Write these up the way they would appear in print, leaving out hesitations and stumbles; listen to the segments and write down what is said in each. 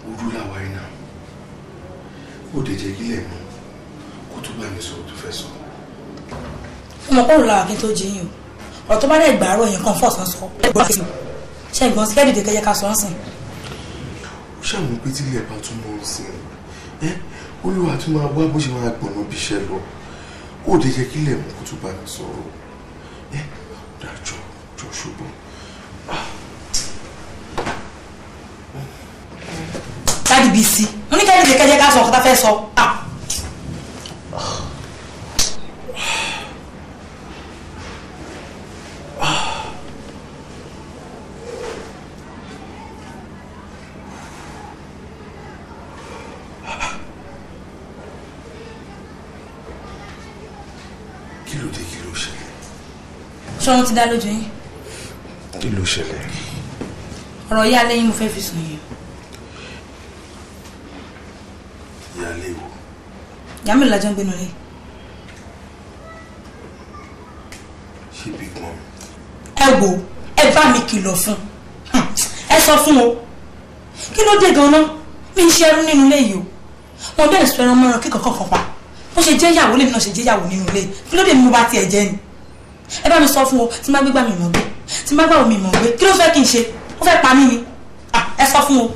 Ojú làwa iná. Ó dẹ̀ jẹ́ kílẹ̀ mọ́ kó tó bá mi sọ̀rọ̀ tó fẹ́ sọ. Ọmọ kúrò lára kí n tó jí yín o. Ọ̀rọ̀ tó bá dẹ̀ gbàárọ̀ yẹn kan fọ̀sán sọ. Ṣé ìgbọ́n sí kẹ́dìdì kẹ́yẹ ká sọ ń sìn? Ó ṣàmù pé tílẹ̀ bá tún mọ́ ń sìn. Ẹ́ Olúwa tún máa wá bó ṣe máa gbọ̀nà bí iṣẹ́ lọ. Ó dẹ̀ jẹ́ kílẹ̀ mọ́ kó tó bá mi sọ̀rọ̀. Ẹ́ dájọ́ jọ ṣùgbọ́n. Daddy Bísí, mo ní kẹ́dìdì kẹ́yẹ ká sọ ọ̀kọ́ tá fẹ́ sọ. Ṣé wọn ti dá lójú yín? Kí ló ṣẹlẹ̀? Ọ̀rọ̀ ìyá lẹ́yìn mo fẹ́ fi sùn yín. Ìyá lé wo? Ìyá mi lọ́jọ́ ń gbénu lé. Ṣé big mom? Ẹ wo, ẹ bá mi kìlọ̀ fún. Ẹ sọ fún o. Kí ló dé gan-an? Mi ń ṣe ẹrú nínú ilé yìí o. Wọn bẹ́ẹ̀ sọ ẹran mọ́ran kíkan kọ̀ọ̀kan pa. Bó ṣe jẹ́ ìyàwó lèmi náà ṣe jẹ́ ìyàwó nínú ilé. Kí ló dé mi mo bá tiẹ̀ jẹ́ ni? Ẹ bá mi sọ fún o, tí má gbégbá mi mọ̀ gbé, tí má gbàwọ̀ mi mọ̀ gbé, kí ló fẹ́ kí n ṣe? Ó fẹ́ pa mí ni. Ẹ sọ fún o.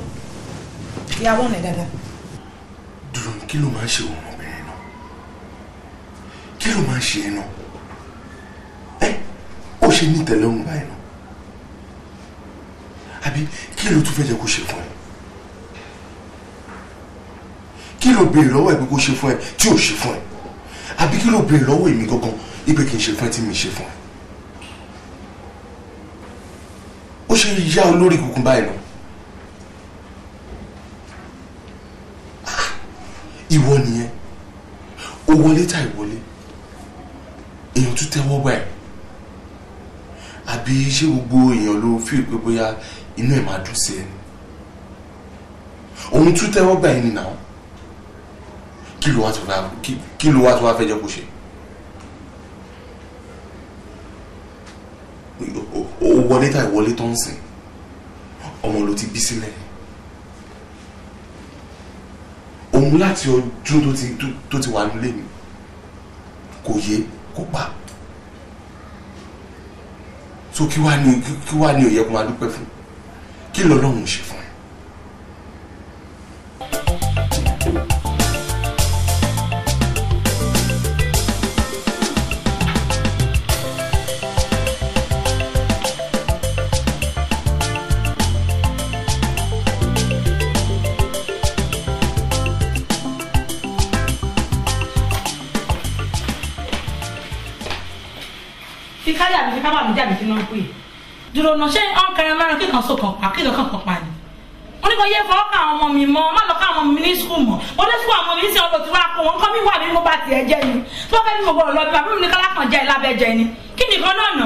Ìyàwó ọ̀nà dáadáa. Dúró, kí ló máa ń ṣe ọmọbìnrin náà? Kí ló máa ń ṣe náà? Ẹ ó ṣe ní ìtẹ́lọ́rùn báyìí náà. Àbí kí ló tún fẹ́ jẹ́ kó ṣe fún ẹ? Kí ló béèrè lọ́wọ́ ẹ pé kó ṣe fún ẹ tí ò ṣe fún ẹ? Àbí kí ló béèrè lọ́wọ́ èmi gangan ipe kì í ṣe fún ẹ tí mi ṣe fún ẹ? Ó ṣe yá olórí kùkùn báyìí lọ. Ìwọ nìyẹn, ó wọlé tá ìwọlé, èèyàn tún tẹ́wọ́ gbà ẹ̀. Àbí ṣé gbogbo èèyàn ló fi pé bóyá inú ẹ̀ máa dùn sí ẹni? Òun tún tẹ́wọ́ gbà ẹni náà. Kí ló wá tó wá fẹ́ jẹ́ kó ṣe? Ó wọlé tá ìwọlé tó ń sìn, ọmọ ló ti bí sílẹ̀. Òun láti ọdún tó ti wà nílé mi kò yé kò pa. So kí wá ní òye kó máa dúpẹ́ fún? Kí lọ́lọ́run ṣe fún ẹ? Dúró náà ṣé ọ̀nkẹrẹ márùn kíkan sókan pa kíkan kan pa ni. Wọ́n ní kò yẹ fọwọ́ ká àwọn ọmọ mi mọ́, má lọ ká àwọn ọmọ mi ní skul mọ́. Wọ́n dé skul àwọn ọmọ mi sí ọ̀dọ̀ tí wọ́n á kó wọn, nǹkan mi wà bí mo bá tiẹ̀ jẹ́ ni. Tí wọ́n fẹ́ bí mo gbọ́dọ̀ lọ bí bàbá mi ní kálá kan jẹ́ lábẹ́ jẹ ni. Kí nìkan náà nà?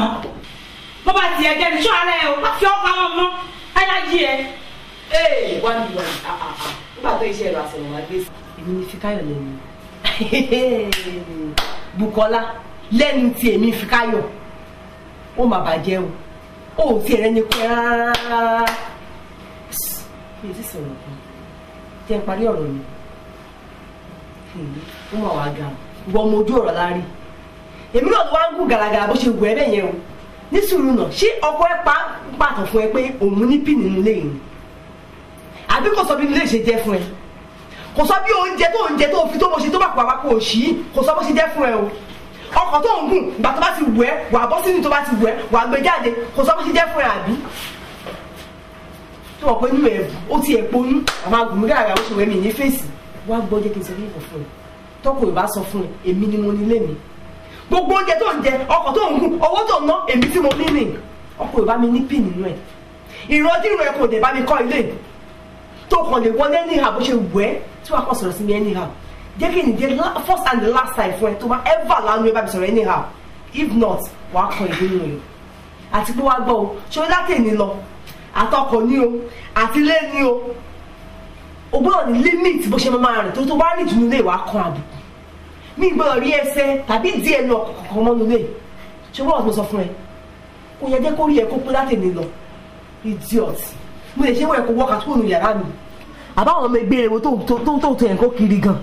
Mo bá tiẹ̀ jẹ́ ni, ṣọ́ ara ẹ o, má fi ọkọ àwọn ọmọ alájí ẹ. Ee, wá ní wá ní, nígbà tó iṣẹ́ ẹ̀rọ àsọ̀rọ̀ wá gbé sí. Èmi ni Fikáyọ̀ lẹ́nu. Bùkọ́lá lẹ́nu ti èmi Fikáyọ̀. Ó mà bàjẹ́ o. Ó ti ẹ̀rẹ́ ni pé rárá. Mi ò tí sọ̀rọ̀ kan. Jẹ́ n parí ọ̀rọ̀ mi. Ó mà wá ga o. Ìwọ ọmọ ojú ọ̀rọ̀ lárí. Èmi náà ló wá ń gùn gàràgàrà bó ṣe wù ẹ́ bẹ́ẹ̀ yẹn o. Ní sùúrù náà, ṣé ọkọ ẹ pa pàtó fún ẹ pé òun ní pì nínú ilé yìí? Àbí kò sọ bí ilé ṣe jẹ́ fún ẹ? Kò sọ bí oúnjẹ tó oúnjẹ tó fi tó bó ṣe tó bá pàpà kò ṣí, kò sọ bó ṣe jẹ́ fún ẹ o. Ọkọ̀ tó ń gùn, ìgbà tó bá ti wù ẹ́, wà á bọ́ sínú tó bá ti wù ẹ́, wà á gbé jáde, kò sọ bó ṣe jẹ́ fún ẹ àbí? Tó wọ̀ pé inú ẹ̀ bù, ó ti ẹ̀ ponú, àmọ́ àgùnmí gàràgà ó ṣe wẹ̀ mí ní fèsì. Wá gbọ́ jẹ́ kí n sọ fún ìfọ̀ fún ẹ. Tọ́kọ ò bá sọ fún ẹ, èmi ni mo nílé mi. Gbogbo oúnjẹ tó ń jẹ, ọkọ̀ tó ń gùn, owó tó ń ná, èmi tí mo ní nì. Ọkọ ò bá mi ní pì nínú ẹ̀. Ìrandíran ẹ kò dé bá mi kọ́ ilé. Tó kàn lè wọlé anyhow bó ṣe wù ẹ́, tí wàá kàn sọ̀rọ̀ sí mi anyhow. Jẹ́ kí n jẹ́ first and the last time fún ẹ tó bá ever lánàá ẹ bá mi sọ̀rọ̀ anyhow. If not, wàá kan ìbínú rẹ̀. Àti pé wàá gbọ́ o, ṣé o látẹ̀ni lọ? Àtọkọ̀ ní o, àti ilé ní o. O gbọ́dọ̀ ní limit bó ṣe máa rìn tó bá rìn jù nílé wàá kan àbùkù. Mi gbọ́dọ̀ rí ẹsẹ̀ tàbí díẹ̀ nu ọkọ̀ kankan mọ́nu ilé. Ṣé wọ́n mo sọ fún ẹ? Kò yẹ jẹ́ kó rí ẹ kó pé látẹ̀ni lọ. Idiot. Mo lè ṣe wọ́n ẹ kó wọ́ọ̀kà tó nù yàrá mi. Àbáwọn ọmọ ẹgbẹ́ rẹ̀ wo tó tó yẹn kó kiri gan.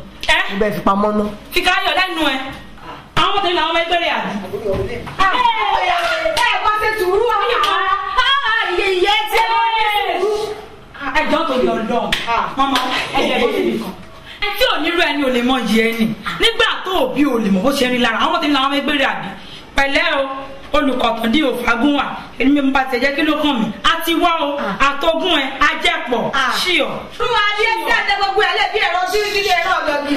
Mo bẹ fi pamọ́ ná. Fìkáyọ̀ lẹ́nu ẹ. Àwọn ọmọ tèmi làwọn ọmọ ẹgbẹ́ rẹ̀ àbí. Ẹ bá ṣe sùúrù iye tí ẹ ẹjọ́ tó di ọlọ́run mọ́mọ́ ẹ̀jẹ̀ bó ti bì kan. Ẹ tí ò nírú ẹni ò lè mọ yìí ẹni nígbà tó òbí ò lè mọ bó ṣe ń rí lára àwọn tèmi làwọn ọmọ ẹgbẹ́ rẹ̀ àbí. Pẹ̀lẹ́ o olùkọ̀tàn dí òfagún wà èmi ń bá tẹ̀ jẹ́ kí ló kàn mí a ti wá o àtogún ẹ ajẹ́pọ̀ ṣíọ̀. Fún wa bí ẹ ti àtẹ gbogbo ẹ lẹ́bi ẹ̀rọ bíríbírí ẹ̀rọ ọ̀dọ̀gì.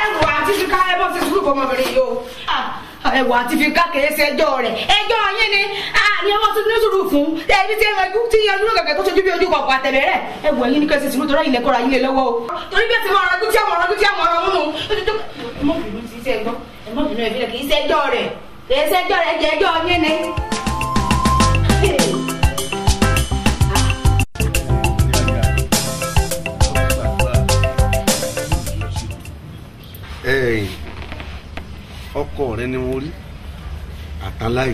Ẹrù àti fi ká ẹbọ sí sùúrù fọmọbìnrin yìí o. Ẹwà àti fi ká kèé ṣe ẹjọ́ rẹ̀. Ẹjọ́ yín ni àní ọmọ tuntun ní sùúrù fún. Ẹbí tí ẹranjú tí yanjú ló kẹ̀kẹ́ tó ṣojú bí ojú kọ̀ọ̀kan àtẹ̀bẹ̀rẹ̀. Ẹwà yín ni kẹ́sì sùúrù torí ilẹ̀ kọ́ra yín lé lọ́wọ́ o. Torí bí ẹ ti mọ ọ̀rọ̀ tí àwọn ọ̀rọ̀ tí àwọn ọ̀rọ̀ múnu. Ẹ mọ̀ bínú sí iṣẹ́ gbọ́. Ẹ mọ̀ bínú ẹ̀fílẹ̀ kì í ṣe ẹjọ́ rẹ̀. Kì í ṣe ẹjọ́ rẹ̀ jẹ́ ẹjọ́ yín ni. Ọkọ rẹ ni mo rí àtàláì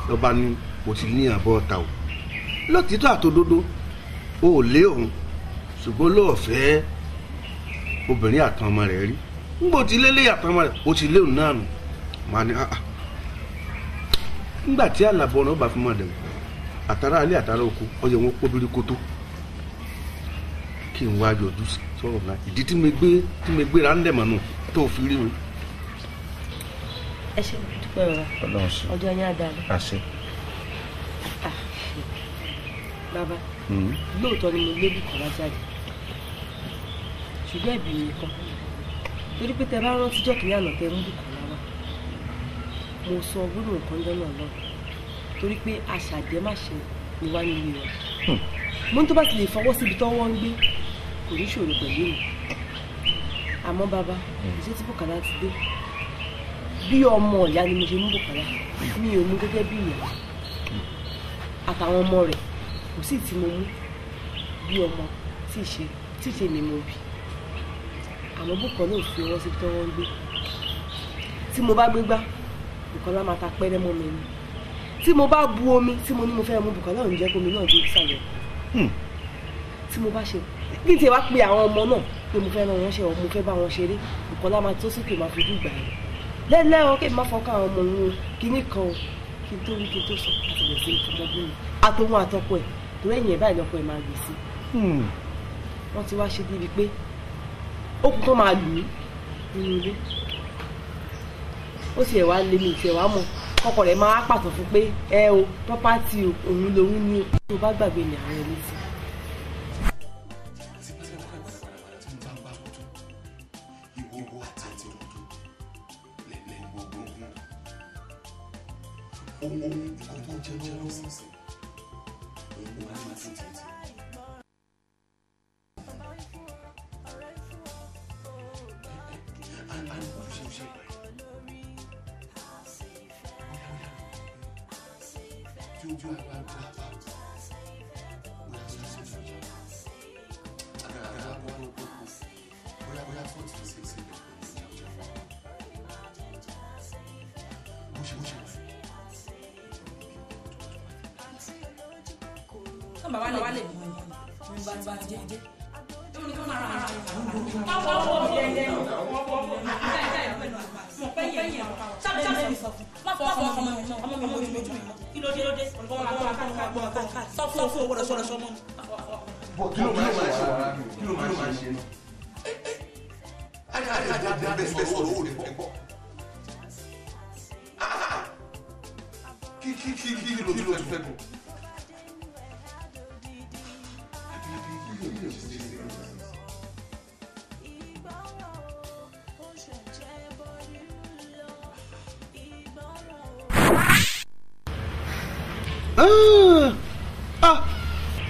lọba ní mo ti ní àbọ̀ ọ̀tà o lótìtọ́ àtòdodo o ò lé òun ṣùgbọ́n lóòfẹ́ obìnrin àtàn ọmọ rẹ̀ rí ngbò tí lélẹ̀ àtàn ọmọ rẹ̀ o ti lé òun náà nù màá ní àà nígbà tí àlàbọ̀ ọ̀nà ọba fi mọ̀ dẹ̀wọ̀ àtàrà alẹ́ àtàrà oko ọyẹ wọn kó bírí kótó kí n wá yọjú sọ̀rọ̀ náà ìdí tí mo gbé ráńdẹ̀mọ̀ nù tó fi rí mi. Ẹ ṣe dúpẹ́ bàbá, ọjọ́ yín á dára. Àṣẹ. Bàbá, lóòótọ́ ni mo gbé Bùkọ́lá jáde, ṣùgbọ́n ẹ̀bì mi kọ́, torí pé tẹ bá rántí jọ́ kìíní àná tẹ mú Bùkọ́lá wá, mo sọ gbólóhùn kan jọ́ náà lọ, torí pé aṣàjẹmáṣe ni wá nílé wa. Mo ní tó bá ti lè fọwọ́ síbi tọ́wọ́ ń gbé, kò ní ṣòro pẹ̀lú mi. Àmọ́ bàbá, ìṣe tí Bùkọ́lá ti dé, bí ọmọ ìyá ni mo ṣe mú Bùkọ́lá, mi ò mú gẹ́gẹ́ bí ìyá àtàwọn ọmọ rẹ̀ kò sì tí mo mú bí ọmọ tí ìṣe ni mo bí. Àmọ́ Bùkọ́lá ò fi ọwọ́ síbi tọ́wọ́ ń gbé. Tí mo bá gbégbá, Bùkọ́lá máa ta pẹ́rẹ́ mọ́ mi ni. Tí mo bá bu omi tí mo ní mo fẹ́ mu, Bùkọ́lá ò ní jẹ́ kómi náà dé ìsàlẹ̀. Tí mo bá ṣe bí n tiẹ̀ wá pe àwọn ọmọ náà pé mo fẹ́ rán wọn ṣe ọ mo fẹ́ bá wọn ṣeré, Bùkọ́lá máa tó sókè máa fojú gbà ẹ́ lẹ́lẹ́ o kí n má fọkàn àwọn ọmọ òun kíní kan o kí n tó wí kí n tó sọ àti bẹ̀rẹ̀ sí fọmọ bí mi àtòun àtọkọ ẹ̀ torí ẹ̀yìn ẹ̀ báyìí lọ́kọ ẹ̀ máa gbè sí. Wọ́n ti wá ṣe débi pé ó kú kán máa lù mí nínú ilé, ó sì ẹ̀ wá lé mi ìtì ẹ̀ wá mọ̀ kọkọ rẹ̀ máa pàtó fún pé ẹ o pọ́pátì o òun lòun ní o tó bá gbàgbé ní àwọn ẹni tí.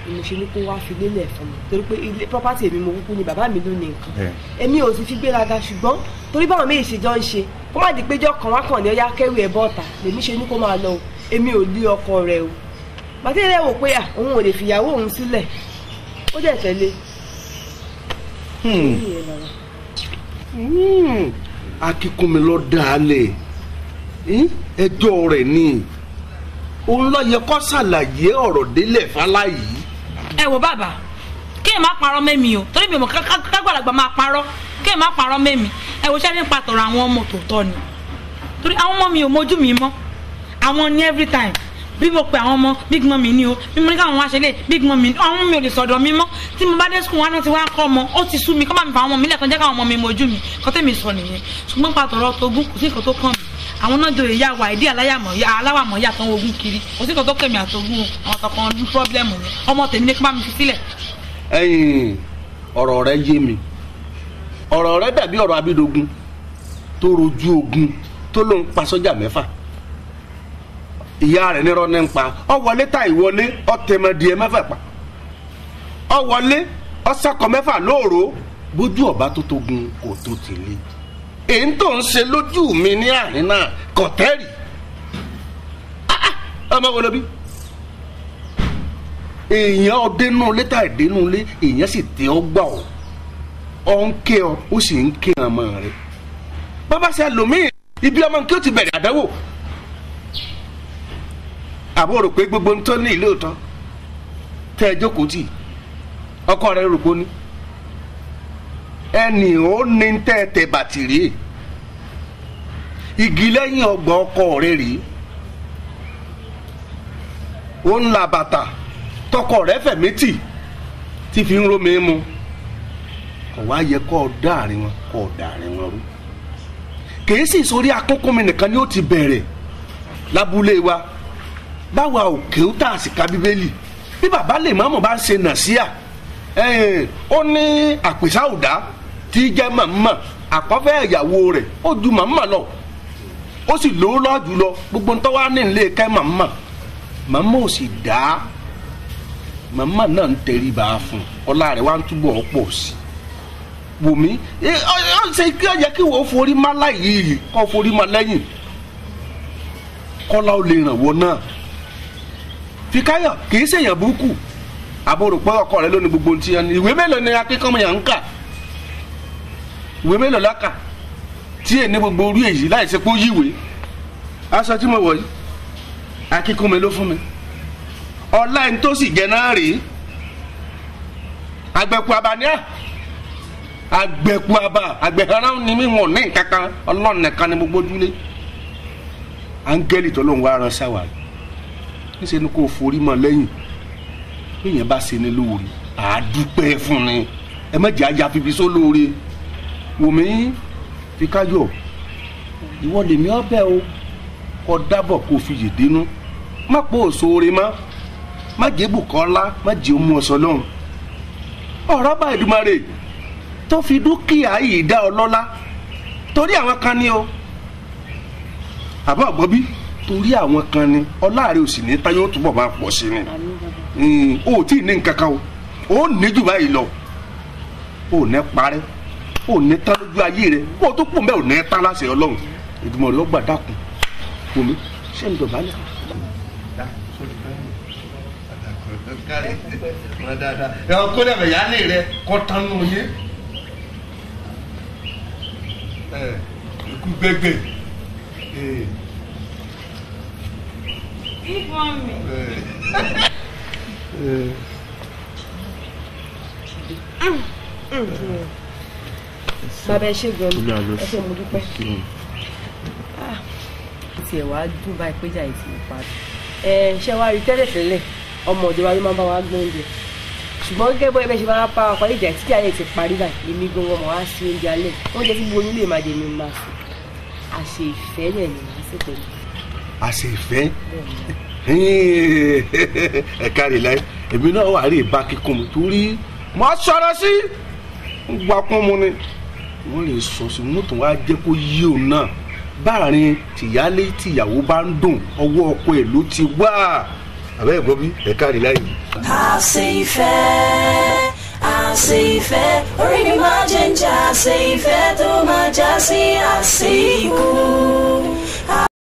Mo ṣe ní kó wá fi lélẹ̀ fún mi torí pé ilé property èmi mo kúkú ni bàbá mi ló ní nǹkan, èmi ò sì fi gbéraga, ṣùgbọ́n torí báwọn méjì ṣe jọ ń ṣe kó má di péjọ kan wá kàn ní ọyá kẹrù ẹ bọ́ọ̀tà lèmi ṣe ní kó máa lọ o, èmi ò lé ọkọ rẹ o. Màtílẹ̀ wò pé òun ò lè fìyàwó òun sílẹ̀, ó dẹ̀ tẹ̀lé. Akínkúnmi ló dáa lẹ̀, ẹjọ́ rẹ̀ ni òun ló yẹ kó ṣàlàyé ọ̀rọ̀ délẹ̀ fáláyìí. Ẹ wo bàbá, kí Kéèyàn má parọ́ mẹ́mi o, torí mi ò mọ̀ kágbàlagbà máa parọ́. Kéèyàn má parọ́ mẹ́mi. Ẹ wo ṣẹ́ nípa tọ̀rọ̀ àwọn ọmọ tòótọ́ ni. Torí àwọn ọmọ mi ò mojú mi mọ́. Àwọn ní every time. Bí mo pe àwọn ọmọ big mummy ni o, bí mo ní káwọn wá ṣe lè big mummy, àwọn ọmọ mi ò lè sọ̀dọ̀ mi mọ́. Tí mo bá dé school wọn náà ti wá kọ́ ọmọ, ó ti sú mi, kọ́ bá mi fa àwọn ọmọ mi lẹ́ẹ̀kan jẹ́ káwọn ọmọ mi mojú mi. Kọ́ tèmi sọ nìyẹn. Ṣùgbọ́n pa tọ̀rọ̀ togún kò sí nǹkan tó kàn mí. Àwọn náà joyè ìyá wa ìdí aláwàmọ̀ ìyá tán ogún kiri. Kò sí nǹkan tó kàn mí àtogún àwọn tọkàn ní pírọ́blẹ́mù yẹn. Ọmọ tèmi ní kí bá mi fi sílẹ̀. Ẹ̀yin ọ̀rọ̀ rẹ yé mi. Ọ̀rọ̀ rẹ dàbí ọ̀rọ̀ Abídógún tó rojú ogun tó ló ń pa sọ́jà mẹ́fà. Ìyá rẹ̀ nírọ́ ní ń pa. Ọ wọlé tá ìwọlé ọtẹmọdìẹ mẹ́fà pa. Ọ wọlé ọsàkọ mẹ́fà lóòró bójú ọba tó tógun kò tó tìlé. Èyí tó ń ṣe lójú mi ní àárín náà kò tẹ́rì. Ọmọ wo ló bí? Èèyàn ọdẹnú létà ìdẹnú lé èèyàn sì tẹ ọ gbà ọ. Ọ ń ké ọ ó sì ń ké ọmọ rẹ. Bàbá ṣe lòmíì ibi ọmọ kí ó ti bẹ̀rẹ̀ àdánwò. Àbó rò pé gbogbo ń tó ní ìlú òótọ́ tẹ́ ẹ jókòó tì ọkọ rẹ rò pé ó ní ẹnì ó ní tẹ́ ẹ tẹ bàtìrì igi lẹ́yìn ọgbà ọkọ rẹ rèé ó ń la bàtà tọkọ rẹ fẹ̀mí tì tí fi ń rómi mu kò wá yẹ kó o dáàrin wọn kó o dáàrin wọn rú kì í sì sórí akókó mi nìkan ni ó ti bẹ̀rẹ̀ lábúlé wa báwa òkè ó tà sí ka bíbélì bí bàbá lè mọ́mọ́ bá ń ṣe nàṣíà ó ní àpèsà òdá tí jẹ́ màmá àkọ́fẹ́ ìyàwó rẹ̀ ó ju màmá lọ ó sì lówó lọ́ọ́ jù lọ gbogbo ń tọ́wá ní ilé kẹ́ màmá màmá ò sì dá màmá náà ń tẹríba fún ọlá rẹ̀ wá ń túbọ̀ pọ̀ sí i wòmí ó ṣe kí ó yẹ kí wọ́n forí má láyé yìí kó forí má lẹ́yìn kọ́lá ó lè ràn wọ́n náà. Fikáyọ̀ kì í ṣèyàn burúkú àbúrò pé ọkọ rẹ lónìí gbogbo ti ẹni ìwé mélòó ni akíkanmọ yàn ń kà ìwé mélòó lákà tí èní gbogbo orí èyí láì ṣe pé ó yíwèé aṣọ tí mo wọ̀ yìí akíkanmọ ló fún mi ọlá ẹni tó sì jẹ náà rèé àgbẹ̀kú abaníà àgbẹ̀kú abà àgbẹ̀hárán ni mí wọn ní nǹkan kan Ọlọ́run nìkan ni mo gbójúlé áńgẹ́lì tó lóun wá ran sáwà níṣẹ́ ni kò forí mọ́ lẹ́yìn bíyẹn bá ṣe ni lóore àádúpẹ́ fún ni ẹ má jẹ́ ajá fífi só lóore wòmí Fikáyọ̀ ìwọ lèmi ọbẹ̀ o kọ dábọ̀ kó fi yè dénú má pò sóore mọ́ má jẹ́ Bùkọ́lá má jẹ́ omu ọ̀sán lọ́hùn ọ̀rọ̀ bá Èdùmàrè tó fi dúkìá yìí dá ọ lọ́lá torí àwọn kan ni o àbọ̀ àgbọ̀bí torí àwọn kan ni ọláàrẹ ò sì ní táyọ̀ ó túbọ̀ máa pọ̀ sí ni o ò tí ì ní nǹkan kan o ò ní jù báyìí lọ o ò ní parẹ́ o ò ní tán lójú ayé rẹ kó o tó kù mẹ́ ò ní tán láṣẹ Ọlọ́run Èdùmàrè ó gbà dákun omi ṣé ń dọ̀bálẹ̀. ẹ kó dàbẹ̀ yálé rẹ kọ́ tán nù yé ikú gbẹgbẹ. Big mommy. Bàbá ẹ ṣé gan ni, ẹ ṣé mo dúpẹ́. Tiẹ̀ wá dùn báyìí péjà yìí ti parí. Ẹ ṣé wá rí tẹ́lẹ̀tẹ́lẹ̀ ọmọ ìjọba ló máa ń bá wa gbé oúnjẹ. Ṣùgbọ́n gẹ́gẹ́ bọ́ ẹbẹ̀ ṣe máa pa wa parí ìjà tí ayé ti parí báyìí èmi gan wọn mọ̀ wá sí oúnjẹ alẹ́. Oúnjẹ tí gbogbo onílé máa jẹ ni máa sè. Àṣe ìfẹ́ rẹ̀ ni màá sè pẹ̀lú. Àṣe ìfẹ́ ẹ kárí láyé èmi náà wà rí ìbá kíkún mi torí mo sọ̀rọ̀ sí gba kún mu ni wọ́n lè sọ sí mọ́tò wa jẹ́ kó yí òun náà báàrin tìyálé tìyàwó bá ń dùn ọwọ́ ọkọ ẹ̀ ló ti wá àbẹ́ ẹ̀gbọ́n bí ẹ kárí láyé. Àṣe ìfẹ́ àṣe ìfẹ́ orí mi máa jẹ́ ń jà àṣe ìfẹ́ tó máa já sí àṣe ikú.